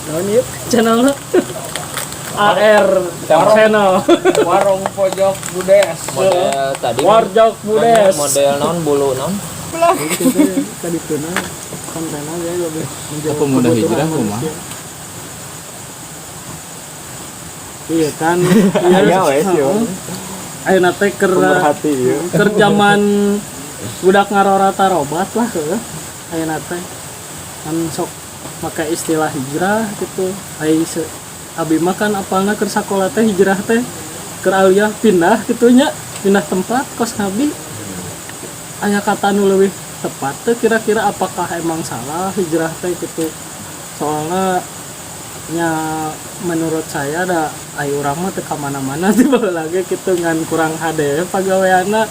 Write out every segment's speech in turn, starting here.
Naon ieu channelna? AR channel. Warung pojok Budes. Model tadi Warjok Budes. Model non bulu non. Itu teh tadi tuna konten aja lebih menjawab Pemuda kebutuhan hijrah kumaha? manusia. Iya kan. Aya we sih. Ayeuna teh keur Pemerhati ieu. keur zaman budak ngarora tarobat lah heuh. Ayeuna teh kan sok make istilah hijrah gitu. Ai abi mah kan apalna keur sakola teh hijrah teh keur aliyah pindah gitu nya, pindah tempat kos ngabi. Aya kata nu leuwih tepat teh kira-kira apakah emang salah hijrah teh gitu. Soalnya nya menurut saya da ayo urang mah teu ka mana-mana ti baheula lagi gitu ngan kurang hade pagaweanna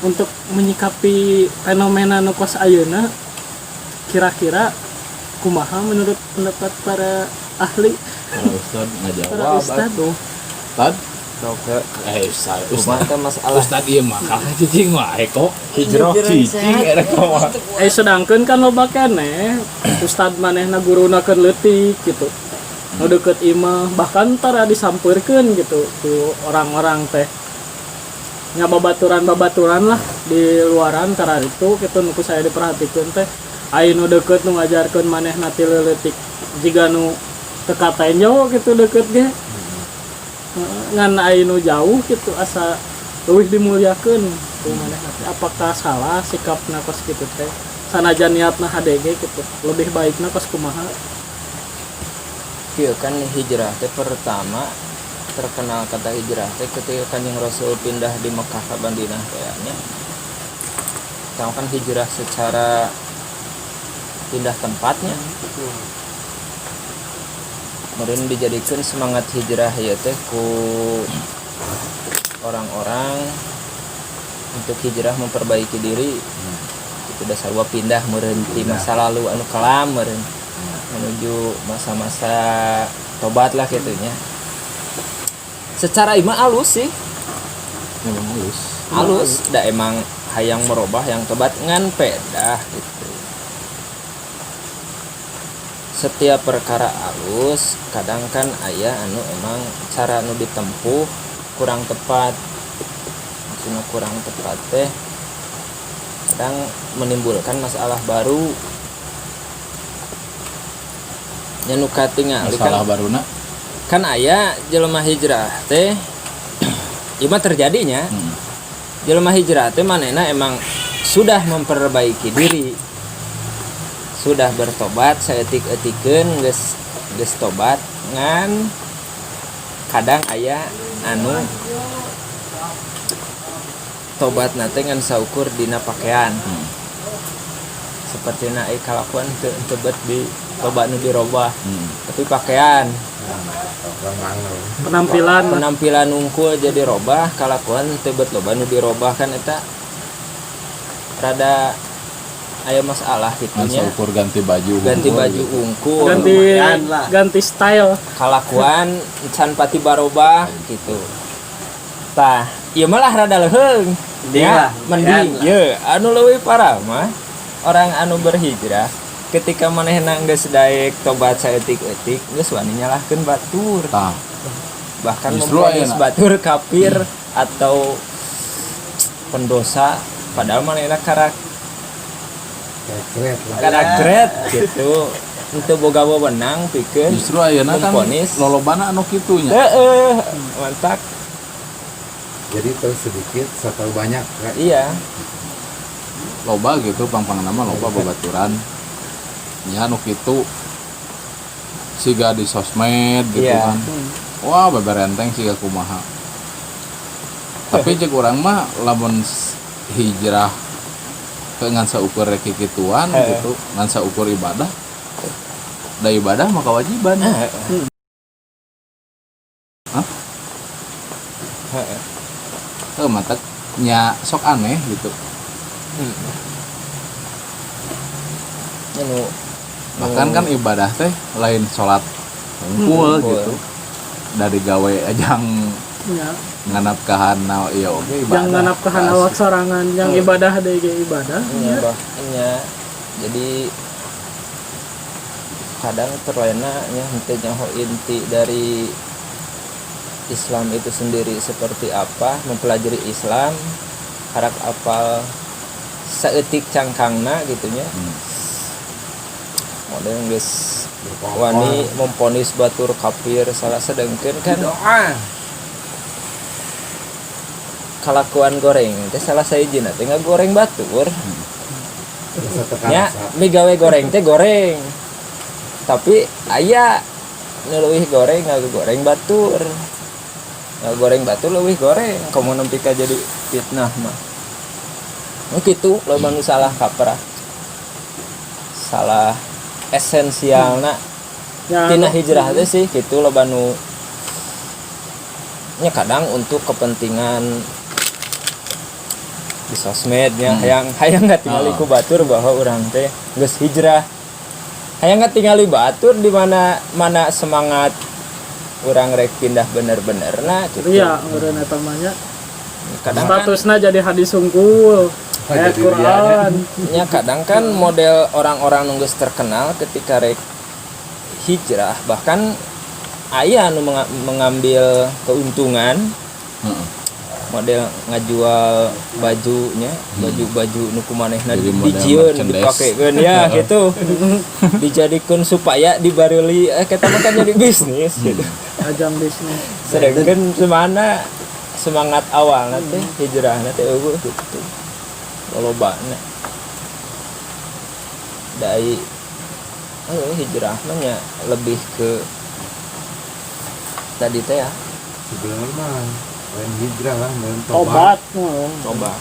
untuk menyikapi fenomena nu kos ayeuna kira-kira kumaha menurut pendapat para ahli? Para ustad ngajawab. Para ustad. Atuh. Ustad. Oke. Eh, ustad. Kumaha Ustad. teh masalah Ustad ieu mah kakak cicing wae kok. Hijrah Cicing era kumaha. Eh, sedangkan kan loba keneh ustad manehna guruna keur leutik gitu, nu deket imah bahkan tara disampeurkeun gitu ku orang-orang teh nya, babaturan-babaturan lah di luaran tara itu gitu. Nu ku saya diperhatikeun teh aya nu deket nu ngajarkeun manehna ti leutik jiga nu teu katenjo gitu deket ge. Heeh, ngan aya nu jauh gitu asa leuwih dimuliakeun ku manehna teh. Apakah salah sikapna kos kitu teh sanajan niatna hade ge gitu, lebih baikna kos kumaha? Kieu kan hijrah teh pertama terkenal kata hijrah teh ketika Kanjeng Rasul pindah di Mekah ke Madinah kayaknya. Tahu kan hijrah secara pindah tempatnya. Kemudian dijadikan semangat hijrah ya teh ku orang-orang untuk hijrah memperbaiki diri. Itu dasar wa pindah meureun ti masa lalu anu kelam meureun menuju masa-masa tobat lah gitu nya. Secara ima alus sih. Memang halus. Alus da emang hayang merubah yang tobat ngan pedah gitu. Setiap perkara alus kadang kan aya anu emang cara anu ditempuh kurang tepat. Maksudnya kurang tepat teh kadang menimbulkan masalah baru nya nu katingali kan. Masalah baruna. Kan aya jelema hijrah teh ieu mah terjadinya. Jelema hijrah teh manehna emang sudah memperbaiki diri, sudah bertobat saeutik-eutikeun geus geus tobat, ngan kadang aya anu tobat teh ngan saukur dina pakaian. Seperti na kalakuan teu teu bet di tobat nu dirobah, tapi pakaian. Penampilan. Penampilan nungkul jadi robah, kalakuan teu bet loba nu dirobah kan eta rada aya masalah gitu Ngan nya. saukur ganti baju Ganti hungkul baju gitu. Ungkul. Ganti Lumayan lah. Ganti style. Kalakuan can pati barobah gitu. Tah ieu malah rada leuheung. Mending ya lah, mending lumayan lah. ye anu leuwih parah mah orang anu berhijrah ketika manehna geus daek tobat saeutik-eutik geus wani nyalahkeun batur, Tah, bahkan justru memvonis ayeuna. Batur kafir atau pendosa, padahal manehna karak Kekret lah. karakret gitu untuk boga wewenang pikeun Justru ayeuna kan memvonis. lolobana anu kitu nya. Heeh, mantap. Jadi terus sedikit atau banyak kan? Iya. Loba gitu pang-pang nama loba babaturan nya anu kitu siga di sosmed gitu Iya. kan. Wah, beberenteng siga kumaha. Tapi cek urang mah lamun hijrah ke ngan saukur rek kikituan gitu, ngan saukur ibadah. Da ibadah mah kewajiban. Hah? Heeh. Heuh, matak nya sok aneh gitu. Anu Bahkan kan ibadah teh lain sholat hungkul Hungkul. gitu. Dari gawe ajang Ya. nganapkahan iya oke ibadah. Yang nganapkahan Asli. awak sorangan yang ibadah deh ge ibadah. Nya Ya. bah nya jadi Kadang terlena nya, henteu nyaho inti dari Islam itu sendiri seperti apa. Mempelajari Islam karak apal saeutik cangkangna gitu nya, model geus wani memvonis batur kafir salah, sedangkan kan Doa. Kalakuan goreng teh salah sahijina teh ngagoreng batur. Rasa tekan Nya rasa. Migawe goreng teh goreng, tapi aya nu leuwih goreng ngagoreng batur, ngagoreng batur leuwih goreng, komo nepi ka jadi fitnah mah. Nu kitu loba nu salah kaprah, salah esensialna Ya, tina hijrah teh sih gitu. Loba nu nya kadang untuk kepentingan di sosmednya, hayang hayang ngatingali ku batur bahwa urang teh geus hijrah, hayang ngatingali batur di mana mana semangat urang rek pindah bener-bener, nah gitu. Iya, meureun eta mah nya. Kadang kan Statusna jadi hadis sungkul, ayat Jadi Quran. Nya kadang kan model orang-orang nu geus terkenal ketika rek hijrah, bahkan aya nu mengambil keuntungan, model ngajual bajunya, baju-baju nu kumanehna Jadi model dijieun, merchandise. Dipakekeun ya gitu, dijadikeun supaya dibareuli, kita mah kan jadi bisnis gitu. Ajang bisnis. Sedangkan semana semangat awal nanti hijrah nanti euweuh gitu lolobana. Dai oh, hijrah mah nya lebih ke tadi teh ya. Sebenarnya mah lain hijrah lah, lain tobat. Tobat. Oh. Coba.